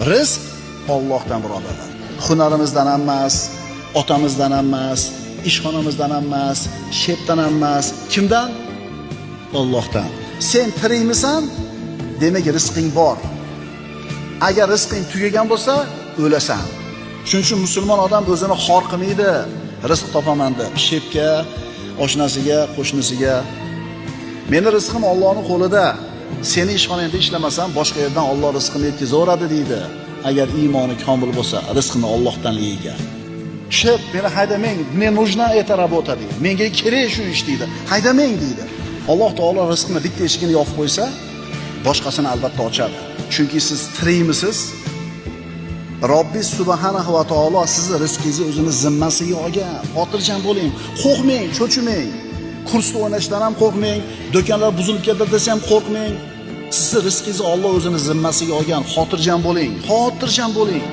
Rizq Allohdan, birodarlar. Hunarimizdan ham emas, otamizdan ham emas, ishxonamizdan ham emas, shepdan ham emas. Kimdan? Allohdan. Sen tirikmisan? Demak, rizqing bor. Agar rizqing tugagan bo'lsa, o'lasan. Shuning uchun musulmon odam o'zini xor qilmaydi. Rizq topaman deb shepga, oshnasiga, qo'shnisiga. Meni rizqim Allohning qo'lida. Seni ishxonangda ishlamasam, boshqa yerdan Alloh rizqini yetkazaveradi deydi. Agar iymoni komil bo'lsa, rizqini Allohdanligiga. Shep, meni haydamang, мне нужна эта работа deydi. Menga kerak shu ish deydi. Haydamang deydi. Alloh taolo rizqni bitta eshigini yopib qo'ysa, boshqasini albatta ochadi. Chunki siz tirikmisiz? Robbi subhanahu va taolo sizni rizqingizni o'zini zimmasiga olgan. Xotirjam bo'ling, qo'rqmang, cho'chimang. Kursda o'ynashdan ham qo'rqmang, do'konlar buzilib ketdi desa ham qo'rqmang. Sizni rizqingizni Alloh o'zini zimmasiga olgan. Xotirjam bo'ling, xotirjam bo'ling.